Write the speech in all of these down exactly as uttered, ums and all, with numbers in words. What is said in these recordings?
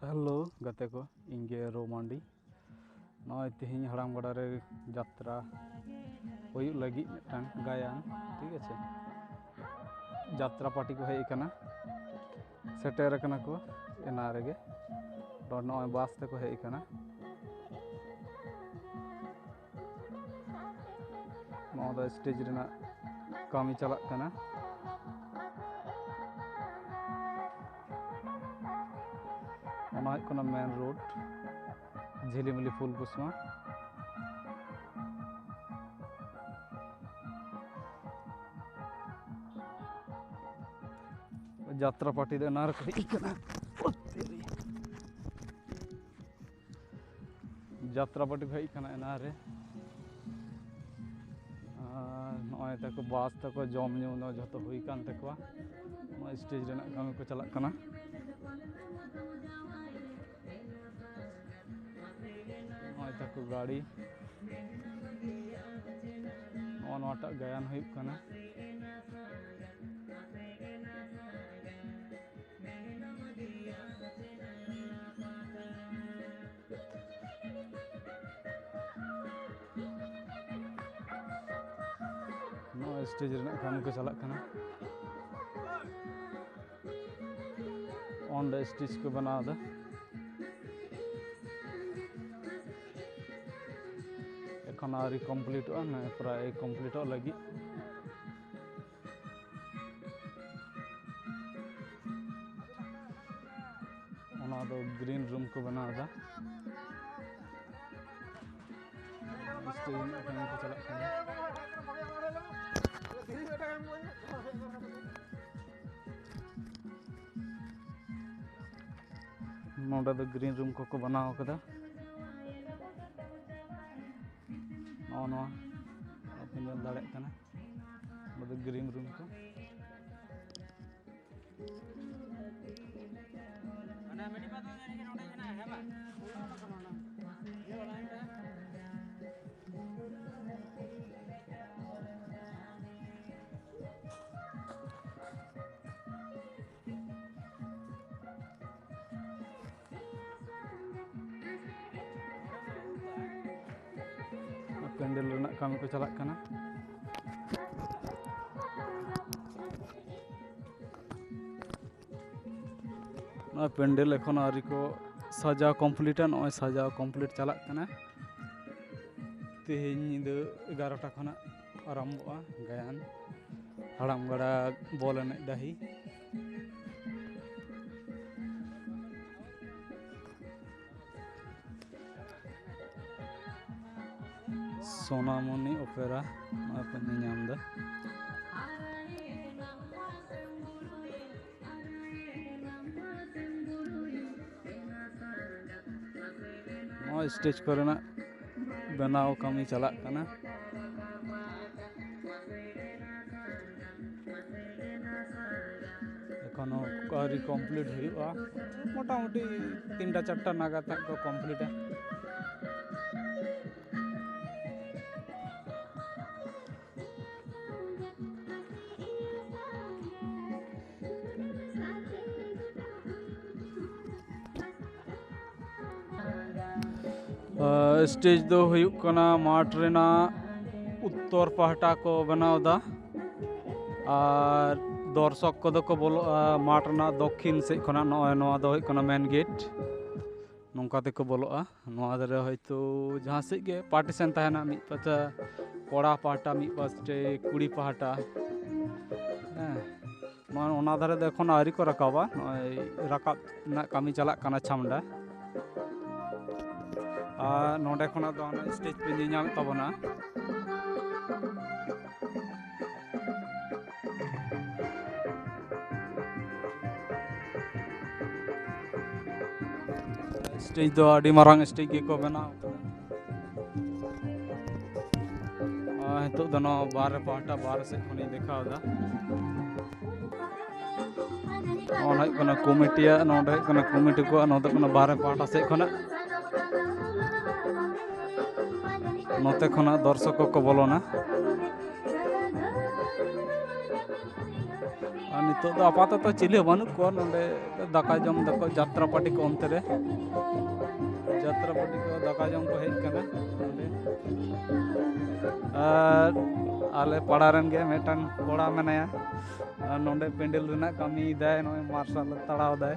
Hello ᱜᱟᱛᱮ ᱠᱚ, ᱤᱧ ᱜᱮ ᱨᱳ ᱢᱟᱱᱰᱤ᱾ ᱱᱚᱜᱼᱚᱭ ᱛᱮᱦᱮᱧ ᱦᱟᱲᱟᱢ ᱜᱟᱰᱟ ᱨᱮ ᱡᱟᱛᱨᱟ ᱦᱩᱭᱩᱜ ᱞᱟᱹᱜᱤᱫ ᱢᱤᱫᱴᱟᱝ ᱜᱟᱭᱟᱱ, ᱴᱷᱤᱠ ᱟᱪᱷᱮ᱾ ᱡᱟᱛᱨᱟ ᱯᱟᱨᱴᱤ ᱠᱚ ᱦᱮᱡ ᱟᱠᱟᱱᱟ, ᱥᱮᱴᱮᱨ ᱟᱠᱟᱱᱟ ᱠᱚ ᱮᱱᱟ ᱨᱮᱜᱮ᱾ ᱱᱚᱜᱼᱚᱭ ᱵᱟᱥ ᱛᱮᱠᱚ ᱦᱮᱡ ᱟᱠᱟᱱᱟ᱾ ᱱᱚᱣᱟ ᱫᱚ ᱥᱴᱮᱡᱽ ᱨᱮᱱᱟᱜ ᱠᱟᱹᱢᱤ ᱪᱟᱞᱟᱜ ᱠᱟᱱᱟ᱾ ᱚᱱᱟ ᱦᱩᱭᱩᱜ ᱠᱟᱱᱟ ᱢᱮᱱ ᱨᱳᱰ, ᱡᱷᱤᱞᱤᱢᱤᱞᱤ ᱯᱷᱩᱞᱠᱩᱥᱢᱟ᱾ ᱡᱟᱛᱨᱟ ᱯᱟᱨᱴᱤ ᱫᱚ ᱮᱱᱟᱝ ᱨᱮᱠᱚ ᱦᱮᱡ ᱠᱟᱱᱟ᱾ ᱡᱟᱛᱨᱟ ᱯᱟᱨᱴᱤ ᱠᱚ ᱦᱮᱡ ᱠᱟᱱᱟ ᱮᱱᱟᱝ ᱨᱮ᱾ ᱟᱨ ᱱᱚᱜᱼᱚᱭ ᱛᱟᱠᱚ ᱵᱟᱥ ᱛᱟᱠᱚ, ᱡᱚᱢ ᱧᱩ ᱫᱚ ᱡᱷᱚᱛᱚ ᱦᱩᱭ ᱠᱟᱱ ᱛᱟᱠᱚᱣᱟ᱾ ᱱᱚᱜᱼᱚᱭ ᱥᱴᱮᱡᱽ ᱨᱮᱱᱟᱜ ᱠᱟᱹᱢᱤ ᱠᱚ ᱪᱟᱞᱟᱜ ᱠᱟᱱᱟ᱾ ᱱᱚᱜᱼᱚᱭ ᱛᱟᱠᱚ ᱜᱟᱹᱲᱤ, ᱱᱚᱜᱼᱚ ᱱᱚᱣᱟᱴᱟᱜ ᱜᱟᱭᱟᱱ ᱦᱩᱭᱩᱜ ᱠᱟᱱᱟ᱾ ᱱᱚᱜᱼᱚᱭ ᱥᱴᱮᱡᱽ ᱨᱮᱱᱟᱜ ᱠᱟᱹᱢᱤ ᱠᱚ ᱪᱟᱞᱟᱜ ᱠᱟᱱᱟ᱾ ᱚᱸᱰᱮ ᱥᱴᱮᱡᱽ ᱠᱚ ᱵᱮᱱᱟᱣ ᱮᱫᱟ᱾ ᱮᱠᱷᱚᱱ ᱟᱹᱣᱨᱤ ᱠᱚᱢᱯᱞᱤᱴᱚᱜᱼᱟ, ᱱᱚᱜᱼᱚᱭ ᱯᱨᱟᱭ ᱠᱚᱢᱯᱞᱤᱴᱚᱜ ᱞᱟᱹᱜᱤᱫ᱾ ᱚᱱᱟ ᱫᱚ ᱜᱨᱤᱱ ᱨᱩᱢ ᱠᱚ ᱵᱮᱱᱟᱣ ᱮᱫᱟ᱾ ᱢᱤᱥᱛᱨᱤ ᱨᱮᱱᱟᱜ ᱠᱟᱹᱢᱤ ᱠᱚ ᱪᱟᱞᱟᱜ ᱠᱟᱱᱟ᱾ ᱱᱚᱰᱮ ᱫᱚ ᱜᱨᱤᱱ ᱨᱩᱢ ᱠᱚᱠᱚ ᱵᱮᱱᱟᱣ ᱠᱟᱫᱟ᱾ ᱱᱚᱜᱼᱚ ᱱᱚᱣᱟ ᱵᱟᱯᱮ ᱧᱮᱞ ᱫᱟᱲᱮᱭᱟᱜ ᱠᱟᱱᱟ, ᱱᱚᱣᱟ ᱫᱚ ᱜᱨᱤᱱ ᱨᱩᱢ ᱠᱚ᱾ ᱯᱮᱱᱰᱮᱞ ᱨᱮᱱᱟᱜ ᱠᱟᱹᱢᱤ ᱠᱚ ᱪᱟᱞᱟᱜ ᱠᱟᱱᱟ᱾ ᱱᱚᱣᱟ ᱯᱮᱱᱰᱮᱞ ᱮᱠᱷᱚᱱ ᱟᱹᱣᱨᱤ ᱠᱚ ᱥᱟᱡᱟᱣ ᱠᱚᱢᱯᱞᱤᱴᱟ᱾ ᱱᱚᱜᱼᱚᱭ ᱥᱟᱡᱟᱣ ᱠᱚᱢᱯᱞᱤᱴ ᱪᱟᱞᱟᱜ ᱠᱟᱱᱟ᱾ ᱛᱮᱦᱮᱧ ᱧᱤᱫᱟᱹ ᱮᱜᱟᱨᱚᱴᱟ ᱠᱷᱚᱱᱟᱜ ᱟᱨᱟᱢᱵᱷᱚᱜᱼᱟ ᱜᱟᱭᱟᱱ᱾ ᱦᱟᱲᱟᱢ ᱜᱟᱲᱟ ᱵᱚᱞ ᱮᱱᱮᱡ ᱰᱟᱹᱦᱤ᱾ ᱥᱳᱱᱟᱢᱚᱱᱤ ᱚᱯᱮᱨᱟ, ᱱᱚᱜᱼᱚᱭ ᱯᱮ ᱧᱮᱧᱟᱢ ᱮᱫᱟ᱾ ᱱᱚᱜᱼᱚᱭ ᱥᱴᱮᱡᱽ ᱠᱚᱨᱮᱱᱟᱜ ᱵᱮᱱᱟᱣ ᱠᱟᱹᱢᱤ ᱪᱟᱞᱟᱜ ᱠᱟᱱᱟ᱾ ᱮᱠᱷᱚᱱᱳ ᱟᱹᱣᱨᱤ ᱠᱚᱢᱯᱞᱤᱴ ᱦᱩᱭᱩᱜᱼᱟ, ᱢᱚᱴᱟᱢᱩᱴᱤ ᱛᱤᱱᱴᱟ ᱪᱟᱨᱴᱟ ᱱᱟᱜᱟᱫ ᱦᱟᱸᱜ ᱠᱚ ᱠᱚᱢᱯᱞᱤᱴᱟ᱾ ᱥᱴᱮᱡᱽ ᱫᱚ ᱦᱩᱭᱩᱜ ᱠᱟᱱᱟ ᱢᱟᱴᱷ ᱨᱮᱱᱟᱜ ᱩᱛᱛᱚᱨ ᱯᱟᱦᱴᱟ ᱠᱚ ᱵᱮᱱᱟᱣ ᱮᱫᱟ, ᱟᱨ ᱫᱚᱨᱥᱚᱠ ᱠᱚᱫᱚ ᱠᱚ ᱵᱚᱞᱚᱜᱼᱟ ᱢᱟᱴᱷ ᱨᱮᱱᱟᱜ ᱫᱚᱠᱠᱷᱤᱱ ᱥᱮᱫ ᱠᱷᱚᱱᱟᱜ᱾ ᱱᱚᱜᱼᱚᱭ ᱱᱚᱣᱟ ᱫᱚ ᱦᱩᱭᱩᱜ ᱠᱟᱱᱟ ᱢᱮᱱ ᱜᱮᱴ, ᱱᱚᱝᱠᱟ ᱛᱮᱠᱚ ᱵᱚᱞᱚᱜᱼᱟ᱾ ᱱᱚᱣᱟ ᱫᱷᱟᱨᱮ ᱦᱚᱭᱛᱳ ᱡᱟᱦᱟᱸ ᱥᱮᱫ ᱜᱮ ᱯᱟᱨᱴᱤᱥᱮᱱ ᱛᱟᱦᱮᱱᱟ, ᱢᱤᱫ ᱯᱟᱦᱴᱟ ᱠᱚᱲᱟ ᱯᱟᱦᱴᱟ, ᱢᱤᱫ ᱯᱟᱥᱴᱮ ᱠᱩᱲᱤ ᱯᱟᱦᱴᱟ᱾ ᱦᱮᱸ, ᱱᱚᱣᱟ, ᱚᱱᱟ ᱫᱷᱟᱨᱮ ᱫᱚ ᱮᱠᱷᱚᱱ ᱟᱹᱣᱨᱤ ᱠᱚ ᱨᱟᱠᱟᱵᱟ, ᱱᱚᱜᱼᱚᱭ ᱨᱟᱠᱟᱵ ᱨᱮᱱᱟᱜ ᱠᱟᱹᱢᱤ ᱪᱟᱞᱟᱜ ᱠᱟᱱᱟ ᱪᱷᱟᱢᱰᱟ᱾ ᱟᱨ ᱱᱚᱰᱮ ᱠᱷᱚᱱᱟᱜ ᱫᱚ ᱚᱱᱟ ᱥᱴᱮᱡᱽ ᱯᱮ ᱧᱮᱧᱟᱢᱮᱫ ᱛᱟᱵᱚᱱᱟ᱾ ᱥᱴᱮᱡᱽ ᱫᱚ ᱟᱹᱰᱤ ᱢᱟᱨᱟᱝ ᱥᱴᱮᱡᱽ ᱜᱮᱠᱚ ᱵᱮᱱᱟᱣ ᱠᱟᱫᱟ᱾ ᱟᱨ ᱱᱤᱛᱚᱜ ᱫᱚ ᱱᱚᱣᱟ ᱵᱟᱦᱨᱮ ᱯᱟᱦᱴᱟ, ᱵᱟᱦᱨᱮ ᱥᱮᱫ ᱠᱷᱚᱱᱤᱧ ᱫᱮᱠᱷᱟᱣ ᱮᱫᱟ᱾ ᱱᱚᱣᱟ ᱦᱩᱭᱩᱜ ᱠᱟᱱᱟ ᱠᱚᱢᱤᱴᱤᱭᱟᱜ, ᱱᱚᱰᱮ ᱦᱩᱭᱩᱜ ᱠᱟᱱᱟ ᱠᱚᱢᱤᱴᱤ ᱠᱚᱣᱟᱜ, ᱱᱚᱣᱟ ᱫᱚ ᱠᱟᱱᱟ ᱵᱟᱦᱨᱮ ᱯᱟᱦᱴᱟ ᱥᱮᱫ ᱠᱷᱚᱱᱟᱜ, ᱱᱚᱛᱮ ᱠᱷᱚᱱᱟᱜ ᱫᱚᱨᱥᱚᱠ ᱠᱚᱠᱚ ᱵᱚᱞᱚᱱᱟ᱾ ᱟᱨ ᱱᱤᱛᱚᱜ ᱫᱚ ᱟᱯᱟᱛᱚᱛᱚ ᱪᱤᱞᱤ ᱦᱚᱸ ᱵᱟᱹᱱᱩᱜ ᱠᱚᱣᱟ ᱱᱚᱰᱮ, ᱫᱟᱠᱟ ᱡᱚᱢ ᱫᱟᱠᱚ ᱡᱟᱛᱨᱟ ᱯᱟᱨᱴᱤ ᱠᱚ ᱚᱱᱛᱮ ᱨᱮ᱾ ᱡᱟᱛᱨᱟ ᱯᱟᱹᱴᱤ ᱠᱚ ᱫᱟᱠᱟ ᱡᱚᱢ ᱠᱚ ᱦᱮᱡ ᱠᱟᱱᱟ ᱱᱚᱸᱰᱮ᱾ ᱟᱨ ᱟᱞᱮ ᱯᱟᱲᱟ ᱨᱮᱱ ᱜᱮ ᱢᱤᱫᱴᱟᱝ ᱠᱚᱲᱟ ᱢᱮᱱᱟᱭᱟ, ᱟᱨ ᱱᱚᱸᱰᱮ ᱯᱮᱱᱰᱮᱞ ᱨᱮᱱᱟᱜ ᱠᱟᱹᱢᱤᱭᱮᱫᱟᱭ, ᱱᱚᱜᱼᱚᱭ ᱢᱟᱨᱥᱟᱞ ᱮ ᱛᱟᱲᱟᱣ ᱫᱟᱭ᱾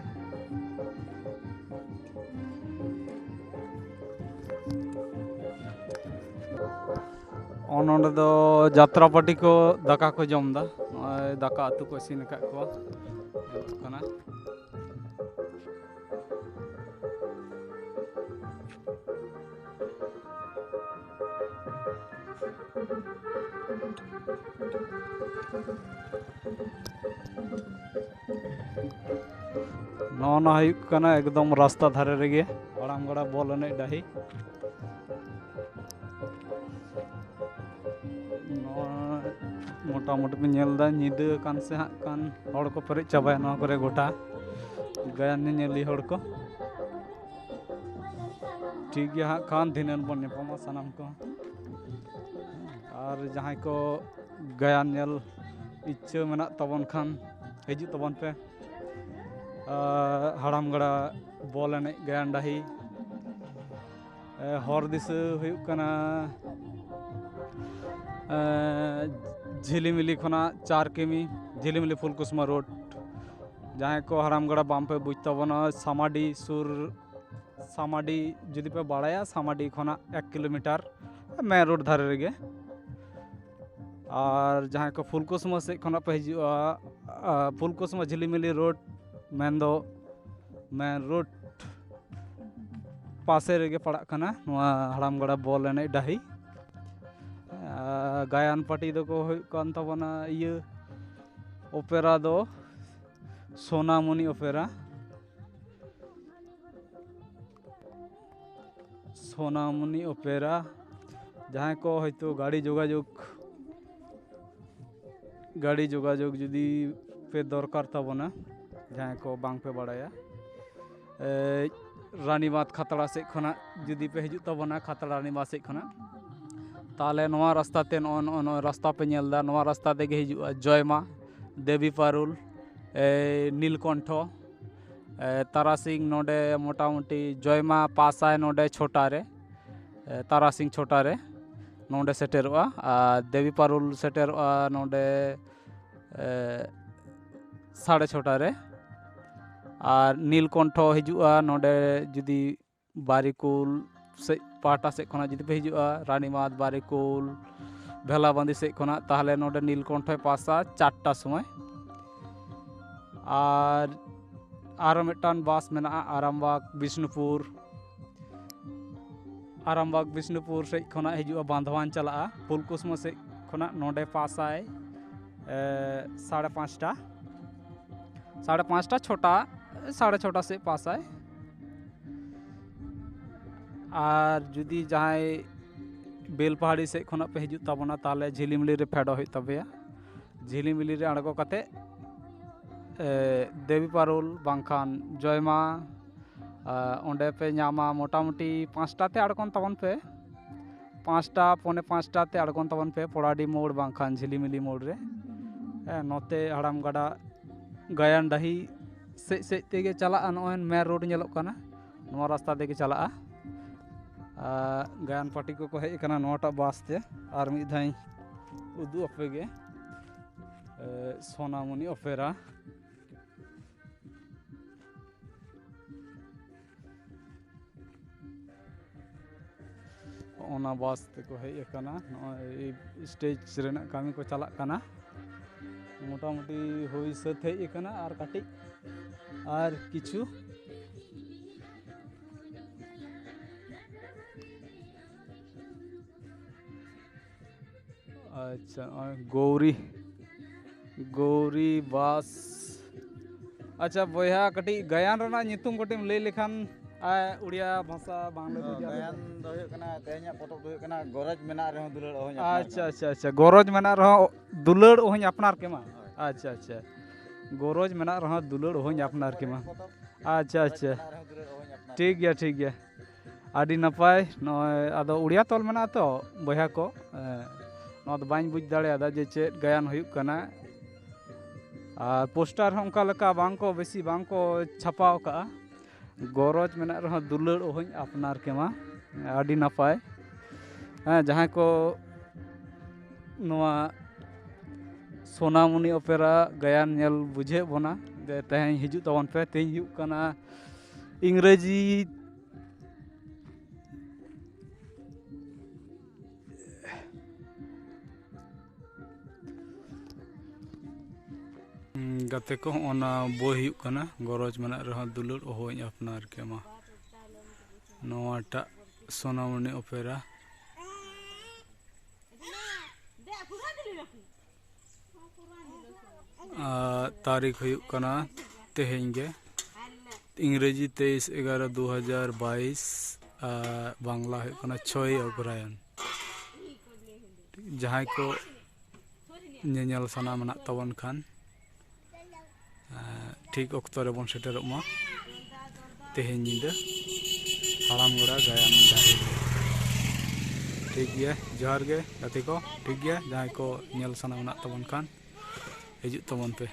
ᱚ, ᱱᱚᱸᱰᱮ ᱫᱚ ᱡᱟᱛᱨᱟ ᱯᱟᱹᱴᱤ ᱠᱚ ᱫᱟᱠᱟ ᱠᱚ ᱡᱚᱢ ᱮᱫᱟ᱾ ᱱᱚᱜᱼᱚᱭ ᱫᱟᱠᱟ ᱩᱛᱩ ᱠᱚ ᱤᱥᱤᱱ ᱟᱠᱟᱫ ᱠᱚᱣᱟ, ᱦᱩᱭᱩᱜ ᱠᱟᱱᱟ᱾ ᱱᱚᱜᱼᱚ ᱱᱟ ᱦᱩᱭᱩᱜ ᱠᱟᱱᱟ ᱮᱠᱫᱚᱢ ᱨᱟᱥᱛᱟ ᱫᱷᱟᱨᱮ ᱨᱮᱜᱮ ᱦᱟᱲᱟᱢ ᱜᱚᱲᱟ ᱵᱚᱞ ᱮᱱᱮᱡ ᱰᱟᱹᱦᱤ᱾ ᱱᱚᱣᱟ ᱢᱚᱴᱟᱢᱩᱴᱤ ᱯᱮ ᱧᱮᱞ ᱮᱫᱟ, ᱧᱤᱫᱟᱹ ᱟᱠᱟᱱ ᱥᱮ ᱦᱟᱸᱜ ᱠᱷᱟᱱ ᱦᱚᱲ ᱠᱚ ᱯᱮᱨᱮᱡ ᱪᱟᱵᱟᱭᱟ ᱱᱚᱣᱟ ᱠᱚᱨᱮ ᱜᱚᱴᱟ ᱜᱟᱭᱟᱱ ᱧᱮᱧᱮᱞᱤᱭᱟᱹ ᱦᱚᱲ ᱠᱚ᱾ ᱴᱷᱤᱠ ᱜᱮᱭᱟ, ᱦᱟᱸᱜ ᱠᱷᱟᱱ ᱫᱷᱤᱱᱟᱹᱱ ᱵᱚᱱ ᱧᱟᱯᱟᱢᱟ ᱥᱟᱱᱟᱢ ᱠᱚ᱾ ᱟᱨ ᱡᱟᱦᱟᱸᱭ ᱠᱚ ᱜᱟᱭᱟᱱ ᱧᱮᱞ ᱤᱪᱪᱷᱟᱹ ᱢᱮᱱᱟᱜ ᱛᱟᱵᱚᱱ ᱠᱷᱟᱱ, ᱦᱤᱡᱩᱜ ᱛᱟᱵᱚᱱ ᱯᱮ᱾ ᱟᱨ ᱦᱟᱲᱟᱢ ᱜᱟᱲᱟ ᱵᱚᱞ ᱮᱱᱮᱡ ᱜᱟᱭᱟᱱ ᱰᱟᱹᱦᱤ᱾ ᱮ, ᱦᱚᱨ ᱫᱤᱥᱟᱹ ᱦᱩᱭᱩᱜ ᱠᱟᱱᱟ, ᱮ, ᱡᱷᱤᱞᱤᱢᱤᱞᱤ ᱠᱷᱚᱱᱟᱜ ᱪᱟᱨ ᱠᱤᱢᱤ, ᱡᱷᱤᱞᱤᱢᱤᱞᱤ ᱯᱷᱩᱞᱠᱩᱥᱢᱟ ᱨᱳᱰ᱾ ᱡᱟᱦᱟᱸᱭ ᱠᱚ ᱦᱟᱲᱟᱢ ᱜᱟᱲᱟ ᱵᱟᱝ ᱯᱮ ᱵᱩᱡᱽ ᱛᱟᱵᱚᱱᱟ, ᱥᱟᱢᱟᱰᱤ ᱥᱩᱨ, ᱥᱟᱢᱟᱰᱤ ᱡᱩᱫᱤ ᱯᱮ ᱵᱟᱲᱟᱭᱟ, ᱥᱟᱢᱟᱰᱤ ᱠᱷᱚᱱᱟᱜ ᱮᱠ ᱠᱤᱞᱳᱢᱤᱴᱟᱨ ᱢᱮᱱ ᱨᱳᱰ ᱫᱷᱟᱨᱮ ᱨᱮᱜᱮ᱾ ᱟᱨ ᱡᱟᱦᱟᱸᱭ ᱠᱚ ᱯᱷᱩᱞᱠᱩᱥᱢᱟ ᱥᱮᱫ ᱠᱷᱚᱱᱟᱜ ᱯᱮ ᱦᱤᱡᱩᱜᱼᱟ, ᱟ, ᱯᱷᱩᱞᱠᱩᱥᱢᱟ ᱡᱷᱤᱞᱤᱢᱤᱞᱤ ᱨᱳᱰ, ᱢᱮᱱᱫᱚ ᱢᱮᱱ ᱨᱳᱰ ᱯᱟᱥᱮ ᱨᱮᱜᱮ ᱯᱟᱲᱟᱜ ᱠᱟᱱᱟ ᱱᱚᱣᱟ ᱦᱟᱲᱟᱢ ᱜᱟᱲᱟ ᱵᱚᱞ ᱮᱱᱮᱡ ᱰᱟᱹᱦᱤ᱾ ᱟ, ᱜᱟᱭᱟᱱ ᱯᱟᱹᱴᱤ ᱫᱚᱠᱚ ᱦᱩᱭᱩᱜ ᱠᱟᱱ ᱛᱟᱵᱚᱱᱟ ᱤᱭᱟᱹ, ᱚᱯᱮᱨᱟ ᱫᱚ ᱥᱳᱱᱟᱢᱚᱱᱤ ᱚᱯᱮᱨᱟ᱾ ᱥᱳᱱᱟᱢᱚᱱᱤ ᱚᱯᱮᱨᱟ, ᱡᱟᱦᱟᱸᱭ ᱠᱚ ᱦᱚᱭᱛᱳ ᱜᱟᱹᱰᱤ ᱡᱳᱜᱟᱡᱳᱜᱽ, ᱜᱟᱹᱰᱤ ᱡᱳᱜᱟᱡᱳᱜᱽ ᱡᱩᱫᱤ ᱯᱮ ᱫᱚᱨᱠᱟᱨ ᱛᱟᱵᱚᱱᱟ, ᱡᱟᱦᱟᱸᱭ ᱠᱚ ᱵᱟᱝ ᱯᱮ ᱵᱟᱲᱟᱭᱟ, ᱮᱭ, ᱨᱟᱱᱤᱵᱟᱸᱫᱷ ᱠᱷᱟᱛᱲᱟ ᱥᱮᱫ ᱠᱷᱚᱱᱟᱜ ᱡᱩᱫᱤ ᱯᱮ ᱦᱤᱡᱩᱜ ᱛᱟᱵᱚᱱᱟ, ᱠᱷᱟᱛᱲᱟ ᱨᱟᱱᱤᱵᱟᱸᱫᱷ ᱥᱮᱫ ᱠᱷᱚᱱᱟᱜ, ᱛᱟᱦᱚᱞᱮ ᱱᱚᱣᱟ ᱨᱟᱥᱛᱟ ᱛᱮ ᱱᱚᱜᱼᱚ, ᱱᱚᱜᱼᱚ ᱱᱚᱣᱟ ᱨᱟᱥᱛᱟ ᱯᱮ ᱧᱮᱞ ᱮᱫᱟ, ᱱᱚᱣᱟ ᱨᱟᱥᱛᱟ ᱛᱮᱜᱮ ᱦᱤᱡᱩᱜᱼᱟ ᱡᱚᱭᱢᱟ, ᱫᱮᱵᱤ ᱯᱟᱨᱩᱞ, ᱮᱭ, ᱱᱤᱞᱠᱚᱱᱴᱷᱚ, ᱮ, ᱛᱟᱨᱟᱥᱤᱧ ᱱᱚᱰᱮ ᱢᱚᱴᱟᱢᱩᱴᱤ ᱡᱚᱭᱢᱟ ᱯᱟᱥᱟᱭ ᱱᱚᱰᱮ ᱪᱷᱚᱴᱟ ᱨᱮ, ᱮ, ᱛᱟᱨᱟᱥᱤᱧ ᱪᱷᱚᱴᱟ ᱨᱮ ᱱᱚᱰᱮ ᱥᱮᱴᱮᱨᱚᱜᱼᱟ᱾ ᱟᱨ ᱫᱮᱵᱤ ᱯᱟᱨᱩᱞ ᱥᱮᱴᱮᱨᱚᱜᱼᱟ ᱱᱚᱰᱮ, ᱮ, ᱥᱟᱲᱮ ᱪᱷᱚᱴᱟ ᱨᱮ᱾ ᱟᱨ ᱱᱤᱞᱠᱚᱱᱴᱷᱚ ᱦᱤᱡᱩᱜᱼᱟ ᱱᱚᱰᱮ, ᱡᱩᱫᱤ ᱵᱟᱨᱤᱠᱩᱞ ᱥᱮᱫ ᱯᱟᱦᱴᱟ ᱥᱮᱫ ᱠᱷᱚᱱᱟᱜ ᱡᱩᱫᱤ ᱯᱮ ᱦᱤᱡᱩᱜᱼᱟ, ᱨᱟᱱᱤᱢᱟᱫᱽ, ᱵᱟᱨᱤᱠᱩᱞ, ᱵᱷᱮᱞᱟᱵᱟᱸᱫᱤ ᱥᱮᱫ ᱠᱷᱚᱱᱟᱜ, ᱛᱟᱦᱚᱞᱮ ᱱᱚᱰᱮ ᱱᱤᱞᱠᱚᱱᱴᱷᱚᱭ ᱯᱟᱥᱟ ᱪᱟᱨᱴᱟ ᱥᱚᱢᱚᱭ᱾ ᱟᱨ ᱟᱨᱚ ᱢᱤᱫᱴᱟᱝ ᱵᱟᱥ ᱢᱮᱱᱟᱜᱼᱟ, ᱟᱨᱟᱢᱵᱟᱜᱽ ᱵᱤᱥᱱᱩᱯᱩᱨ᱾ ᱟᱨᱟᱢᱵᱟᱜᱽ ᱵᱤᱥᱱᱩᱯᱩᱨ ᱥᱮᱫ ᱠᱷᱚᱱᱟᱜ ᱦᱤᱡᱩᱜᱼᱟ, ᱵᱟᱸᱫᱷᱣᱟᱱ ᱪᱟᱞᱟᱜᱼᱟ᱾ ᱯᱷᱩᱞᱠᱩᱥᱢᱟ ᱥᱮᱫ ᱠᱷᱚᱱᱟᱜ ᱱᱚᱰᱮ ᱯᱟᱥᱟᱭ, ᱮ, ᱥᱟᱲᱮ ᱯᱟᱸᱪᱴᱟ, ᱥᱟᱲᱮ ᱯᱟᱸᱪᱴᱟ, ᱪᱷᱚᱴᱟ, ᱥᱟᱲᱮ ᱪᱷᱚᱴᱟ ᱥᱮᱫ ᱯᱟᱥᱟᱭ᱾ ᱟᱨ ᱡᱩᱫᱤ ᱡᱟᱦᱟᱸᱭ ᱵᱮᱞᱯᱟᱦᱟᱲᱤ ᱥᱮᱫ ᱠᱷᱚᱱᱟᱜ ᱯᱮ ᱦᱤᱡᱩᱜ ᱛᱟᱵᱚᱱᱟ, ᱛᱟᱦᱚᱞᱮ ᱡᱷᱤᱞᱤᱢᱤᱞᱤ ᱨᱮ ᱯᱷᱮᱰᱚᱜ ᱦᱩᱭᱩᱜ ᱛᱟᱯᱮᱭᱟ᱾ ᱡᱷᱤᱞᱤᱢᱤᱞᱤ ᱨᱮ ᱟᱬᱜᱚ ᱠᱟᱛᱮ, ᱮ, ᱫᱮᱵᱤ ᱯᱟᱨᱩᱞ ᱵᱟᱝᱠᱷᱟᱱ ᱡᱚᱭᱢᱟ, ᱟ, ᱚᱸᱰᱮ ᱯᱮ ᱧᱟᱢᱟ᱾ ᱢᱚᱴᱟᱢᱩᱴᱤ ᱯᱟᱸᱪᱴᱟ ᱛᱮ ᱟᱬᱜᱚᱱ ᱛᱟᱵᱚᱱ ᱯᱮ, ᱯᱟᱸᱪᱴᱟ, ᱯᱚᱱᱮ ᱯᱟᱸᱪᱴᱟ ᱛᱮ ᱟᱬᱜᱚᱱ ᱛᱟᱵᱚᱱ ᱯᱮ ᱯᱚᱲᱟᱰᱤ ᱢᱳᱲ ᱵᱟᱝᱠᱷᱟᱱ ᱡᱷᱤᱞᱤᱢᱤᱞᱤ ᱢᱳᱲ ᱨᱮ᱾ ᱦᱮᱸ, ᱱᱚᱛᱮ ᱦᱟᱲᱟᱢ ᱜᱟᱰᱟ ᱜᱟᱭᱟᱱ ᱰᱟᱹᱦᱤ ᱥᱮᱡ ᱥᱮᱡ ᱛᱮᱜᱮ ᱪᱟᱞᱟᱜᱼᱟ᱾ ᱱᱚᱜᱼᱚᱭ ᱢᱮᱱ ᱨᱳᱰ ᱧᱮᱞᱚᱜ ᱠᱟᱱᱟ, ᱱᱚᱣᱟ ᱨᱟᱥᱛᱟ ᱛᱮᱜᱮ ᱪᱟᱞᱟᱜᱼᱟ᱾ ᱟᱨ ᱜᱟᱭᱟᱱ ᱯᱟᱨᱴᱤ ᱠᱚᱠᱚ ᱦᱮᱡ ᱟᱠᱟᱱᱟ ᱱᱚᱣᱟᱴᱟᱜ ᱵᱟᱥ ᱛᱮ᱾ ᱟᱨ ᱢᱤᱫ ᱫᱷᱟᱣ ᱤᱧ ᱩᱫᱩᱜ ᱟᱯᱮ ᱜᱮ, ᱮ, ᱥᱳᱱᱟᱢᱚᱱᱤ ᱚᱯᱮᱨᱟ᱾ ᱚᱱᱟ ᱵᱟᱥ ᱛᱮᱠᱚ ᱦᱮᱡ ᱟᱠᱟᱱᱟ᱾ ᱱᱚᱜᱼᱚᱭ ᱥᱴᱮᱡᱽ ᱨᱮᱱᱟᱜ ᱠᱟᱹᱢᱤ ᱠᱚ ᱪᱟᱞᱟᱜ ᱠᱟᱱᱟ, ᱢᱚᱴᱟᱢᱩᱴᱤ ᱦᱩᱭ ᱥᱟᱹᱛ ᱦᱮᱡ ᱟᱠᱟᱱᱟ᱾ ᱟᱨ ᱠᱟᱹᱴᱤᱡ, ᱟᱨ ᱠᱤᱪᱷᱩ, ᱟᱪᱪᱷᱟ, ᱱᱚᱜᱼᱚᱭ ᱜᱳᱣᱨᱤ, ᱜᱳᱣᱨᱤ ᱵᱟᱥ᱾ ᱟᱪᱪᱷᱟ ᱵᱚᱭᱦᱟ, ᱠᱟᱹᱴᱤᱡ ᱜᱟᱭᱟᱱ ᱨᱮᱱᱟᱜ ᱧᱩᱛᱩᱢ ᱠᱟᱹᱴᱤᱡ ᱮᱢ ᱞᱟᱹᱭ ᱞᱮᱠᱷᱟᱱ, ᱟ, ᱩᱲᱤᱭᱟ ᱵᱷᱟᱥᱟ ᱵᱟᱝᱞᱮ ᱚ, ᱵᱩᱡᱟ᱾ ᱜᱟᱭᱟᱱ ᱫᱚ ᱦᱩᱭᱩᱜ ᱠᱟᱱᱟ, ᱛᱮᱦᱮᱧᱟᱜ ᱯᱚᱛᱚᱵ ᱫᱚ ᱦᱩᱭᱩᱜ ᱠᱟᱱᱟ, ᱜᱚᱨᱚᱡᱽ ᱢᱮᱱᱟᱜ ᱨᱮᱦᱚᱸ ᱫᱩᱞᱟᱹᱲ ᱚᱦᱚᱧ ᱟᱯᱱᱟᱨ ᱟᱪᱪᱷᱟ, ᱠᱟᱱᱟ᱾ ᱟᱪᱪᱷᱟ, ᱟᱪᱪᱷᱟ᱾ ᱜᱚᱨᱚᱡᱽ ᱢᱮᱱᱟᱜ ᱨᱮᱦᱚᱸ ᱫᱩᱞᱟᱹᱲ ᱚᱦᱚᱧ ᱟᱯᱱᱟᱨ ᱠᱮᱢᱟ᱾ ᱦᱳᱭ᱾ ᱟᱪᱪᱷᱟ, ᱟᱪᱪᱷᱟ᱾ ᱜᱚᱨᱚᱡᱽ ᱢᱮᱱᱟᱜ ᱨᱮᱦᱚᱸ ᱫᱩᱞᱟᱹᱲ ᱚᱦᱚᱧ ᱟᱯᱱᱟᱨ ᱠᱮᱢᱟ᱾ ᱟᱪᱪᱷᱟ, ᱜᱚᱨᱚᱡᱽ ᱟᱪᱪᱷᱟ᱾ ᱢᱮᱱᱟᱜ ᱨᱮᱦᱚᱸ ᱫᱩᱞᱟᱹᱲ ᱚᱦᱚᱧ ᱟᱯᱱᱟᱨ ᱴᱷᱤᱠ ᱠᱮᱢᱟ᱾ ᱜᱮᱭᱟ, ᱴᱷᱤᱠ ᱜᱮᱭᱟ᱾ ᱟᱹᱰᱤ ᱱᱟᱯᱟᱭ᱾ ᱱᱚᱜᱼᱚᱭ ᱟᱫᱚ ᱩᱲᱤᱭᱟ ᱛᱚᱞ ᱢᱮᱱᱟᱜᱼᱟ ᱛᱚ, ᱵᱚᱭᱦᱟ ᱠᱚ, ᱮ, ᱱᱚᱣᱟ ᱫᱚ ᱵᱟᱹᱧ ᱵᱩᱡᱽ ᱫᱟᱲᱮᱭᱟᱫᱟ ᱡᱮ ᱪᱮᱫ ᱜᱟᱭᱟᱱ ᱦᱩᱭᱩᱜ ᱠᱟᱱᱟ᱾ ᱟᱨ ᱯᱳᱥᱴᱟᱨ ᱦᱚᱸ ᱚᱱᱠᱟ ᱞᱮᱠᱟ ᱵᱟᱝ ᱠᱚ, ᱵᱮᱥᱤ ᱵᱟᱝ ᱠᱚ ᱪᱷᱟᱯᱟᱣ ᱠᱟᱜᱼᱟ᱾ ᱜᱚᱨᱚᱡᱽ ᱢᱮᱱᱟᱜ ᱨᱮᱦᱚᱸ ᱫᱩᱞᱟᱹᱲ ᱚᱦᱚᱧ ᱟᱯᱱᱟᱨ ᱠᱮᱢᱟ᱾ ᱟᱹᱰᱤ ᱱᱟᱯᱟᱭ᱾ ᱦᱮᱸ, ᱡᱟᱦᱟᱸᱭ ᱠᱚ ᱱᱚᱣᱟ ᱥᱳᱱᱟᱢᱩᱱᱤ ᱚᱯᱮᱨᱟ ᱜᱟᱭᱟᱱ ᱧᱮᱞ ᱵᱩᱡᱷᱟᱹᱣᱮᱫ ᱵᱚᱱᱟ, ᱡᱮ ᱛᱮᱦᱮᱧ ᱦᱤᱡᱩᱜ ᱛᱟᱵᱚᱱ ᱯᱮ᱾ ᱛᱮᱦᱮᱧ ᱦᱩᱭᱩᱜ ᱠᱟᱱᱟ ᱤᱝᱨᱮᱡᱤ ᱜᱟᱛᱮ ᱠᱚ, ᱦᱚᱸᱜᱼᱚ ᱱᱟ ᱵᱳᱭ ᱦᱩᱭᱩᱜ ᱠᱟᱱᱟ ᱜᱚᱨᱚᱡᱽ ᱢᱮᱱᱟᱜ ᱨᱮᱦᱚᱸ ᱫᱩᱞᱟᱹᱲ ᱚᱦᱚᱧ ᱟᱯᱱᱟᱨ ᱠᱮᱢᱟ᱾ ᱱᱚᱣᱟᱴᱟᱜ ᱥᱳᱱᱟᱢᱩᱱᱤ ᱚᱯᱮᱨᱟ ᱟᱨ ᱛᱟᱹᱨᱤᱠᱷ ᱦᱩᱭᱩᱜ ᱠᱟᱱᱟ ᱛᱮᱦᱮᱧ ᱜᱮ, ᱤᱝᱨᱮᱡᱤ ᱛᱮᱭᱤᱥ ᱮᱜᱟᱨᱚ ᱫᱩ ᱦᱟᱡᱟᱨ ᱵᱟᱭᱤᱥ, ᱟᱨ ᱵᱟᱝᱞᱟ ᱦᱩᱭᱩᱜ ᱠᱟᱱᱟ ᱪᱷᱚᱭ ᱚᱜᱽᱨᱟᱭᱚᱱ᱾ ᱡᱟᱦᱟᱸᱭ ᱠᱚ ᱧᱮᱧᱮᱞ ᱥᱟᱱᱟ ᱢᱮᱱᱟᱜ ᱛᱟᱵᱚᱱ ᱠᱷᱟᱱ, ᱟᱨ ᱴᱷᱤᱠ ᱚᱠᱛᱚ ᱨᱮᱵᱚᱱ ᱥᱮᱴᱮᱨᱚᱜ ᱢᱟ ᱛᱮᱦᱮᱧ ᱧᱤᱫᱟᱹ ᱦᱟᱲᱟᱢ ᱜᱚᱲᱟ ᱜᱟᱭᱟᱱ ᱰᱟᱹᱦᱤ ᱨᱮ᱾ ᱴᱷᱤᱠ ᱜᱮᱭᱟ, ᱡᱚᱦᱟᱨ ᱜᱮ ᱜᱟᱛᱮ ᱠᱚ᱾ ᱴᱷᱤᱠ ᱜᱮᱭᱟ, ᱡᱟᱦᱟᱸᱭ ᱠᱚ ᱧᱮᱞ ᱥᱟᱱᱟ ᱢᱮᱱᱟᱜ ᱛᱟᱵᱚᱱ ᱠᱷᱟᱱ ᱦᱤᱡᱩᱜ ᱛᱟᱵᱚᱱ ᱯᱮ᱾